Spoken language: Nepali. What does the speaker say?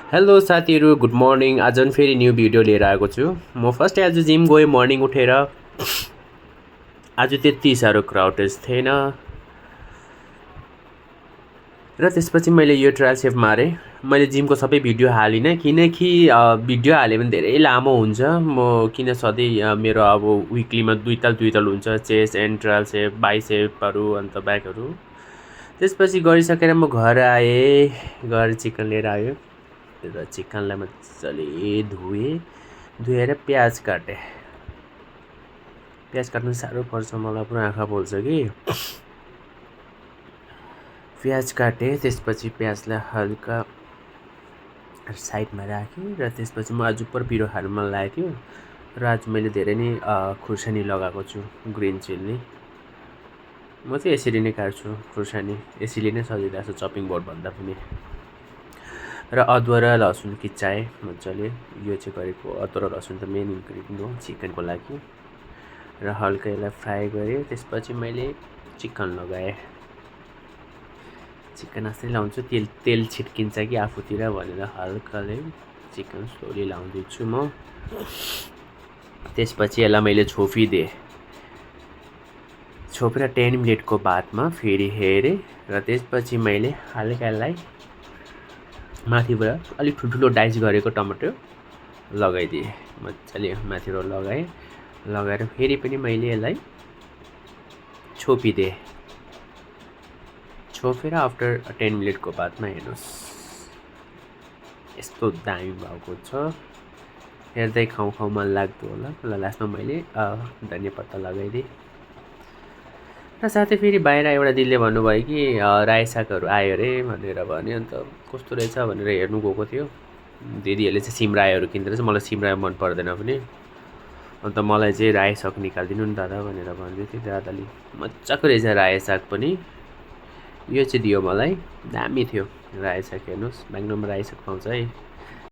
हेलो साथीहरू, गुड मर्निङ। आज पनि फेरि न्यू भिडियो लिएर आएको छु। म फर्स्ट आज जिम गएँ मर्निङ उठेर। आज त्यति साह्रो क्राउडेड थिएन र त्यसपछि मैले यो ट्रायल सेप मारेँ। मैले जिमको सबै भिडियो हालिनँ किनकि भिडियो हाल्यो भने धेरै लामो हुन्छ। म किन सधैँ मेरो अब विकलीमा दुई ताल हुन्छ, चेस्ट एन्ड ट्रायल सेप, बाइसेपहरू अन्त ब्याकहरू। त्यसपछि गरिसकेर म घर आएँ। घर चिकन लिएर आयो र चिकनलाई मजाले धोएर प्याज काटेँ। प्याज काट्नु साह्रो पर्छ, मलाई पुरा आँखा पोल्छ कि। प्याज काटेँ, त्यसपछि प्याजलाई हल्का साइडमा राखेँ र त्यसपछि म आज पिरो खानु मन लागेको थियो र आज मैले धेरै नै खुर्सानी लगाएको छु, ग्रिन चिल्ली। म चाहिँ यसरी नै काट्छु खुर्सानी, यसरी नै सजिलो लाग्छ चपिङ बोर्ड भन्दा पनि। र अदुवा र लसुन किच्चाएँ मजाले। यो चाहिँ गरेको अदुवा र लसुन त मेन इन्ग्रिडियन्ट हो चिकनको लागि। र हल्का यसलाई फ्राई गरेँ। त्यसपछि मैले चिकन लगाएँ। चिकन आफै लाउँछु, तेल छिट्किन्छ कि आफूतिर भनेर हल्काले चिकन स्लोली लाउँदैछु म। त्यसपछि यसलाई मैले छोपिदिएँ। छोपेर 10 मिनटको बादमा फेरि हेरेँ र त्यसपछि मैले हल्का यसलाई माथिबाट अलिक ठुल्ठुलो डाइस गरेको टमाटर लगाइदिएँ। मजाले माथिबाट लगाएर फेरि पनि मैले यसलाई छोपिदिएँ। छोपेर आफ्टर 10 मिनटको बादमा हेर्नुहोस् यस्तो दामी भएको छ। हेर्दै खाउँ मन लाग्दो होला। ल लास्टमा मैले धनियाँ पत्ता लगाइदिएँ। र साथै फेरि बाहिर एउटा दिदीले भन्नुभयो कि रायो सागहरू आयो अरे भनेर भन्यो। अन्त कस्तो रहेछ भनेर हेर्नु गएको थियो। दिदीहरूले चाहिँ सिमरायोहरू किन्दो रहेछ। मलाई सिमरायो मन पर्दैन पनि। अन्त मलाई चाहिँ रायो साग निकालिदिनु नि दादा भनेर भन्दै थियो। दादाले मजाको रहेछ रायो साग पनि। यो चाहिँ दियो मलाई, दामी थियो रायो साग। हेर्नुहोस्, बेङ्गलोरमा रायो साग पाउँछ है।